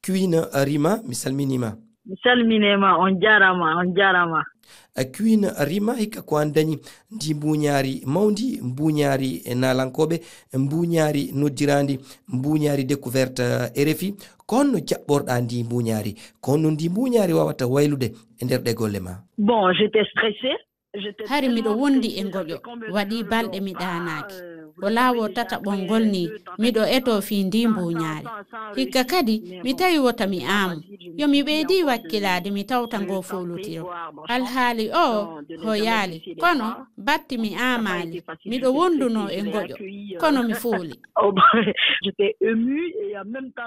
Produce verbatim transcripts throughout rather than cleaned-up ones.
Queen Rima, mi salminiima. Mi salminiima, on jaaraama, on jaaraama. Queen Rima, hikka ko aan dañi ndi mbuuñaari mawndi, mbuuñaari e naalankooɓe, mbuuñaari noddiraandi, mbuuñaari découverte, eh, R F I. Ko honno jaɓɓorɗaa ndi mbuuñaari? Ko honno ndi mbuuñaari waawata waylude e nder ɗee golle ma? Bon, j'étais stressée. Hari miɗo wondi e ngoƴo, waɗi balɗe mi ɗaanaaki. Ko laawol tataɓol ngol nii, miɗo etoo fii ndii mbuuñaari. Hikka kadi, mi tawi wota mi aamu. Yo mi ɓeydi wakkilaade, mi tawta ngoo foolotiro. Alhaali oo, ho yaali. Kono, batti mi aamaali. Miɗo wondunoo e ngoƴo, kono mi fooli.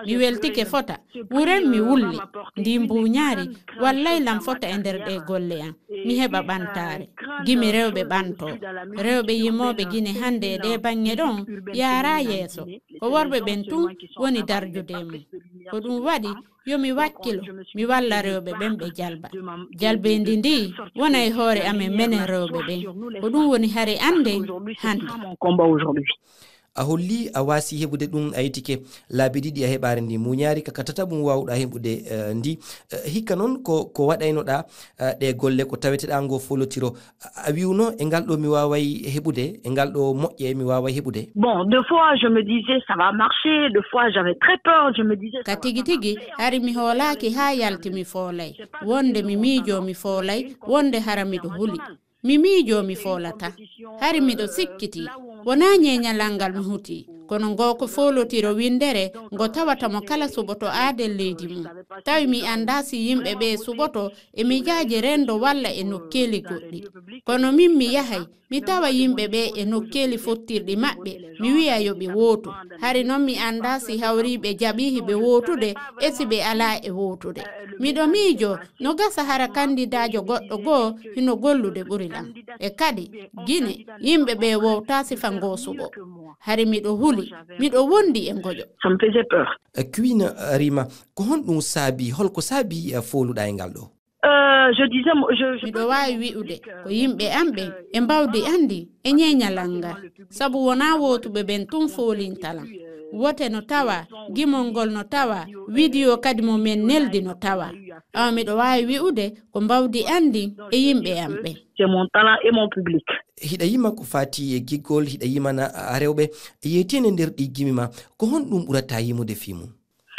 Mi weltike fota. Wuren mi wulli. Ndii mbuuñaari, wallay lan fota e nder ɗee golle an. Mi heɓa ɓantaare. Gimi rewɓe ɓantoo. Rewɓe yimooɓe Gine hannde e ɗee baŋŋe ɗon yaaraa yeeso. Ko worɓe ɓen tun woni darjude e mum. Ko ɗum waɗi yo mi wakkilo, mi walla rewɓe ɓen ɓe jalba. Jalbeendi ndii wona e hoore amen menen rewɓe ɓen. Ko ɗum woni hari an nden hannde. A holli a waasi heɓude ɗum, a yetike laabi ɗiɗi a heɓaare ndi mbuuñaari, ka, ka tataɓum waawuɗaa heɓude, eh, ndi. Eh, hikka noon ko, ko waɗaynoɗaa, eh, ɗee golle, ko taweteɗaa ngoo foolotiro? A, a wi'uno, "E ngal ɗoo mi waaway heɓude, e ngal ɗoo moƴƴe mi waaway heɓude." Bon, des fois, je me disais, "Ça va marcher." Des fois, j'avais très peur. Je me disais, "Ça va pas marcher." Ka tigi tigi, hari mi hoolaaki haa yalti mi foolay. Wonde mi miijoo mi foolay, wonde hara miɗo huli. Mi miijoo mi foolata. Hari miɗo sikkiti. Wonaa ñeeñalal ngal mi huti. Kono ngoo ko foolotiro winndere ngo tawata mo kala suɓoto aaden leydi mum. Tawi mi anndaa si yimɓe ɓee suɓoto e mijaaji renndo walla e nokkeeli goɗɗi. Kono min mi yahay, mi tawa yimɓe ɓee e nokkeeli fottirɗi maɓɓe, mi wi'a yo ɓe wootu. Hari non mi anndaa si hawriiɓe jaɓii hiɓe wootude e si ɓe alaa e wootude. Miɗo miijoo, no gasa hara kandidaajo goɗɗo goo hino gollude ɓuri lan. E kadi, Gine, yimɓe ɓee wowtaa sifa ngoo suɓo. Hari miɗo huli, miɗo wondi e ngoƴo. Ça me faisait peur. Eh, Queen, eh, Rima, ko honɗum saabii, holko saabii, eh, fooluɗaa e ngal ɗoo? Euh, je disais, mo-, je, je Miɗo waawi wi'ude, ko yimɓe an ɓen, e mbawdi an ndin, e ñeeñalal ngal. Sabu wonaa wootuɓe ɓen tun foolinta lan. Wote no tawaa, gimol ngol no tawaa, widiyo kadi mo men neldi no tawaa. Awa miɗo waawi wi'ude ko mbawdi an ndin e yimɓe an ɓen. C'est mon talent et mon public. Hiɗa yima ko faati e giggol, hiɗa yimana a rewɓe, yeetiyene nder ɗi gimi ma, ko honɗum ɓurata yimude fii mum?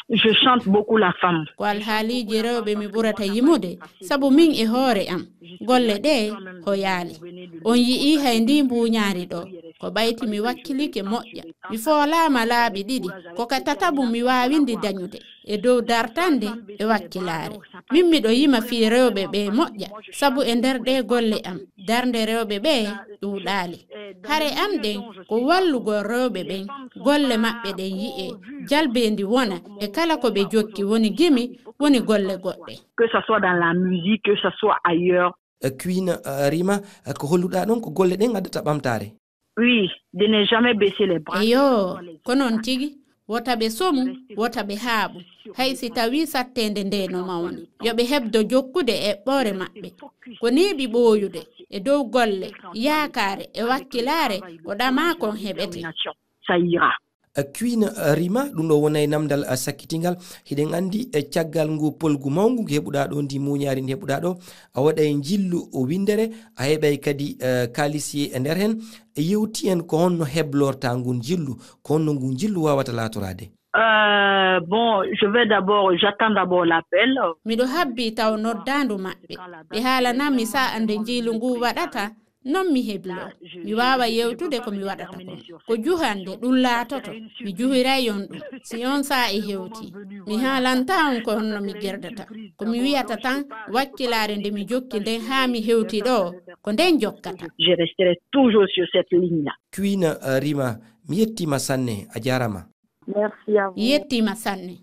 Je chante beaucoup la femme. Ko alhaaliiji rewɓe mi ɓurata yimude, sabu min e hoore am, golle ɗee ko yaali. On yi'ii hay ndii mbuuñaari ɗoo, ko ɓayti mi wakkilike moƴƴa. Mi foolaama laabi ɗiɗi, ko ka tataɓum mi waawindi dañude. E dow dartande e wakkilaare. Min miɗo yima fii rewɓe ɓee moƴƴa, sabu e nder ɗee golle am, darnde rewɓe ɓee ɗuuɗaali. Hare am ɗen ko wallugol rewɓe ɓen, golle maɓɓe ɗen yi'ee, jalbeendi wona e kala ko ɓe jokki, woni gimi, woni golle goɗɗe. Que ça soit dans la musique, que ça soit ailleurs. Eh, Queen, eh, Rima, eh, ko holluɗaa ɗon ko golle ɗen addata ɓamtaare? Oui, de ne jamais baisser les bras. Eyo, ko non tigi. Wota ɓe somu, wota ɓe haaɓu. Hay si tawii satteende ndee no mawni, yo ɓe hebdo jokkude eɓɓoore maɓɓe. Ko neeɓi ɓooyude e dow golle, yaakaare e wakkilaare ko ɗamaa kon heɓete. Ça ira. Eh, Queen, eh, Rima, ɗum ɗo wonay namdal, eh, sakkitingal. Hiɗen anndi, eh, caggal ngu polgu mawngu ngu heɓuɗaa ɗo, ndi muuñaari ndi heɓuɗaa ɗo, a waɗay njillu winndere, a heɓay kadi, eh, kaalisi e nder heen. Yewti en ko honno heblortaa ngun njillu, ko honno ngun njillu waawata laatoraade? Euh, bon, je vais d'abord, j'attends d'abord l'appel. Miɗo habbii taw noddaandu maɓɓe. Ɓe haalanammi sa'a nde njiilu nguu waɗata, non mi heblo. Mi waawa yewtude ko mi waɗata kon. Ko juhannde ɗum laatoto. Mi juhiray on ɗum. Si on saa'i hewtii, mi haalantaa on ko honno mi gerdata. Ko mi wi'ata tan, wakkilaare nde mi jokki nden haa mi hewti ɗoo, ko nden jokkata. Je resterai toujours sur cette ligne-là. Queen, eh, Rima, mi yettiima sanne, a jaaraama. Merci à vous. Yettiima sanne.